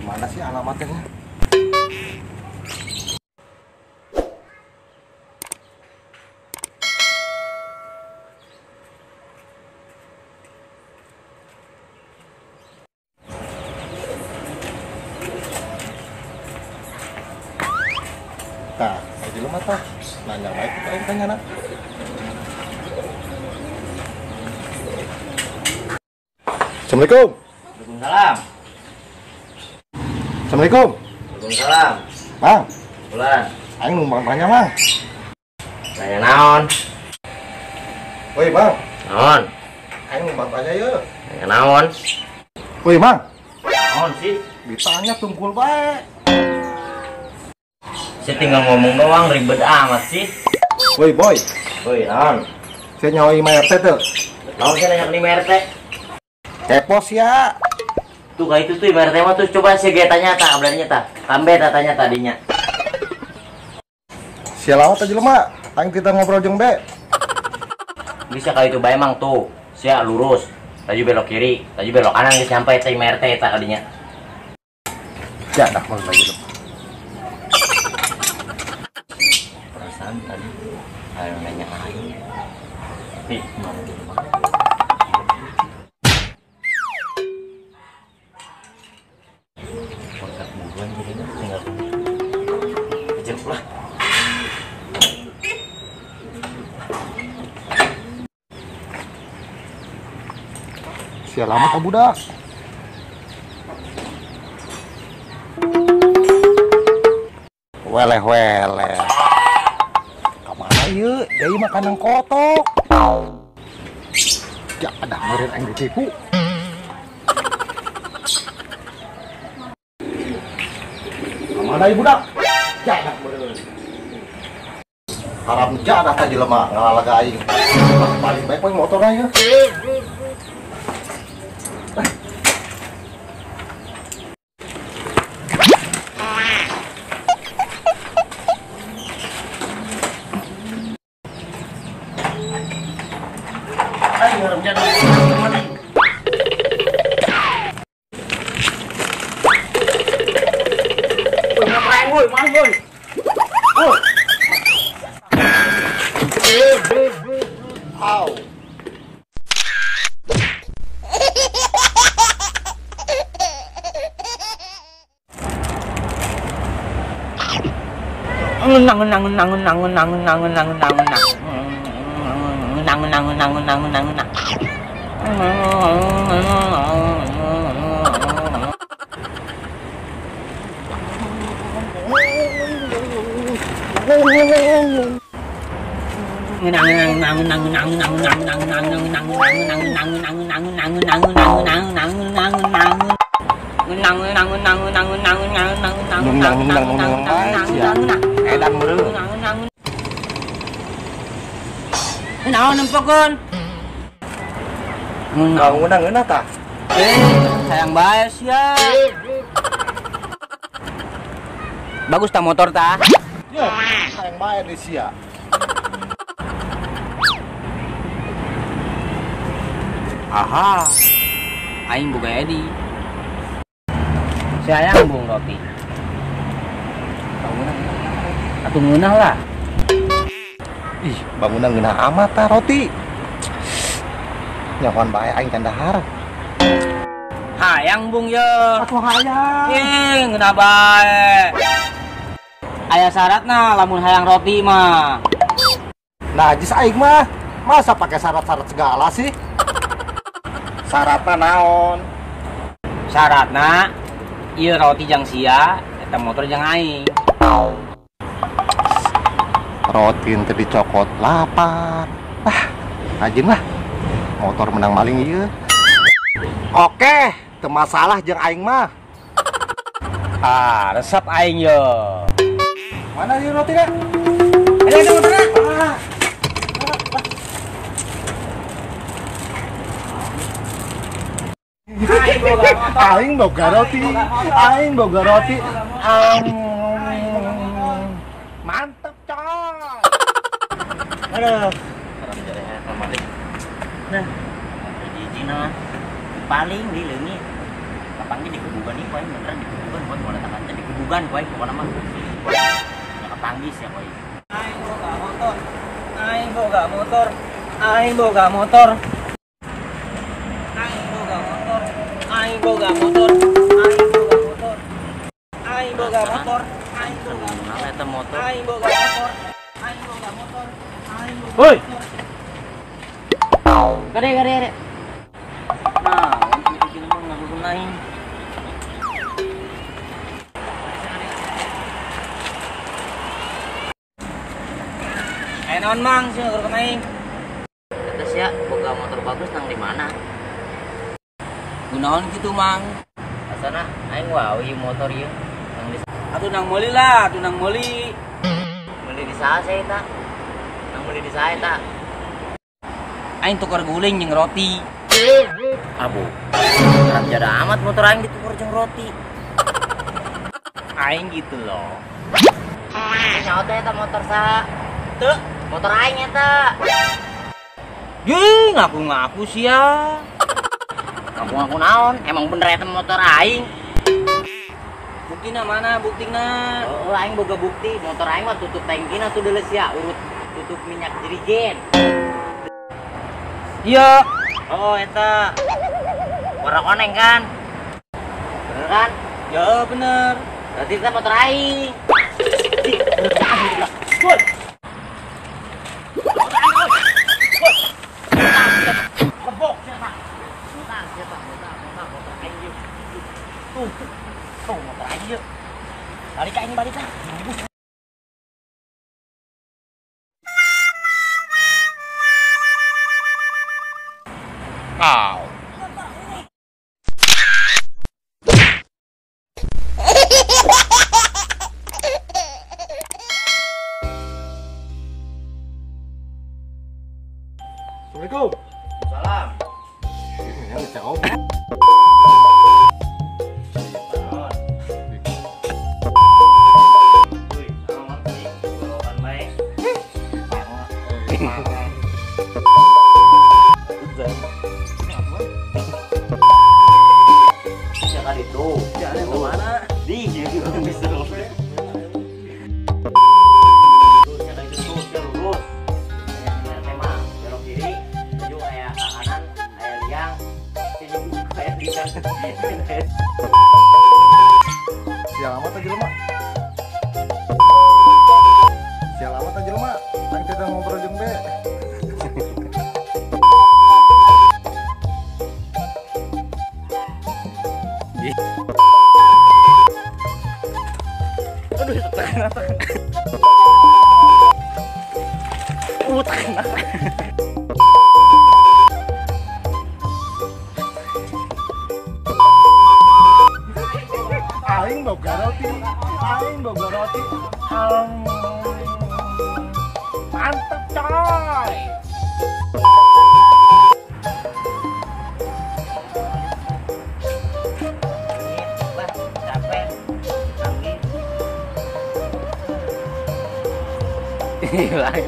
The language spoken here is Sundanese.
Mana sih alamatnya? Tah, aja lu mah tah. Nanya baik kita aing tanya nak. Assalamualaikum. Waalaikumsalam. Assalamualaikum. Waalaikumsalam. Mang. Bulan. Aing numpang tanya, Mang. Nanya naon? Woi, Mang. Naon? Aing numpang tanya ye. Nanya naon? Woi, Mang. Naon sih? Ditanya tungkul bae. Saya tinggal ngomong doang, ribet amat sih. Woi, boy. Woi, naon? Saya nyawa 5 RT tuh. Naon saya nanya 5 RT? Kepo ya. Tuh kayak itu tuh 5 RT mah tuh coba sih gue tanya tak kabarnya tak. Kambe tak tanya tadinya. Sia lawat aja lemah. Aing kita ngobrol jeung be. Bisa kayak itu bae emang tuh. Sia lurus, laju belok kiri, laju belok kanan geus nyampe teh 5 RT eta kadinya. Ya dah mau lagi tuh. Perasaan tadi ayo nanya aing. Ih, mana gitu. Buruan jadi tinggal kejar lah. Sia lama ka budak. Weleh weleh. Kamana ieu? Deui makanan kotok. Ya ada meureun aing ditipu. Mana ibu dak? Jadah meureun. Haram jadah tadi lemah ngalalaga aing. Paling baik poin motorna ieu. Aing haram jadah. Woi, mana woi? Woi. Au. Nang nang nang nang nang nang nang nang nang. Nang nang nang nang nang nang. Edan meureun. Naon nempokeun? Bangunan ngeunah tah. Sayang bae sia. Bagus ta motor ta? Ya, sayang bae di sia. Aha. Aing boga Edi. Sayang bung roti. Bangunan atuh ngeunah lah. Ih, bangunan ngeunah amat ta roti. Nyahoan bae aing can dahar. Hayang bung ye. Atuh hayang. Ih, ngeunah bae. Aya syaratna lamun hayang roti mah. Najis aing mah. Masa pakai syarat-syarat segala sih? Syaratna naon? Syaratna ieu roti jang sia, eta motor jang aing. Roti teu dicokot lapar. Ah, rajin lah. Motor menang maling ieu. Oke, teu masalah jeung aing mah. Ah, resep aing ye. Mana ieu rotina? Ada ada motorna. Ah. Aing boga roti, aing boga roti. Mantep coy. Aduh. Nah, jijina paling dileungit. Kapanggih di kebugan ieu aing beneran di kebugan buat moal datang di kebugan ku aing pokona mah. Ya kapanggih sia ku aing. Aing boga motor. Aing boga motor. Aing boga motor. Aing boga motor. Aing boga motor. Aing boga motor. Aing boga motor. Aing boga motor. Aing boga motor. Aing boga motor. Aing boga. Woi. Gade gade gade. Nah, itu kita mah ngagugun aing. Ayo naon mang sih ngagugun aing. Eta sia boga motor bagus nang di mana? Gunaon kitu mang? Asana aing wow ieu motor ieu nang di atuh nang meuli lah, atuh nang meuli. Meuli di saha sia eta? Nang meuli di saha eta? Aing tukar guling jeung roti. Abu. Berat jada amat motor aing ditukar jeung roti. Aing gitu loh. Nyaho teh eta motor saha? Teu, motor aing eta. Ye, ngaku-ngaku sia. Ngaku-ngaku naon? Emang bener eta motor aing. Buktina mana? Buktina. Oh, aing boga bukti. Motor aing mah tutup tangkina tuh deuleu sia, urut tutup minyak jerigen. Iya. Oh, eta. Warna koneng kan? Bener kan? Ya, bener. Berarti eta motor aing. Woi. Kebok siapa? Mutar siapa? Mutar motor aing yeuh. Tuh. Tuh motor aing yeuh. Balik aing balik lah. Ow. Assalamualaikum. Salam. Ini jauh. Sial amat aja lemah. Sial amat aja lemah. Kan kita ngobrol jeung be. Aduh, tekan. Tekan. Aing boga roti, aing boga roti. Mantap coy. Wah, capek. Canggih. Hilang.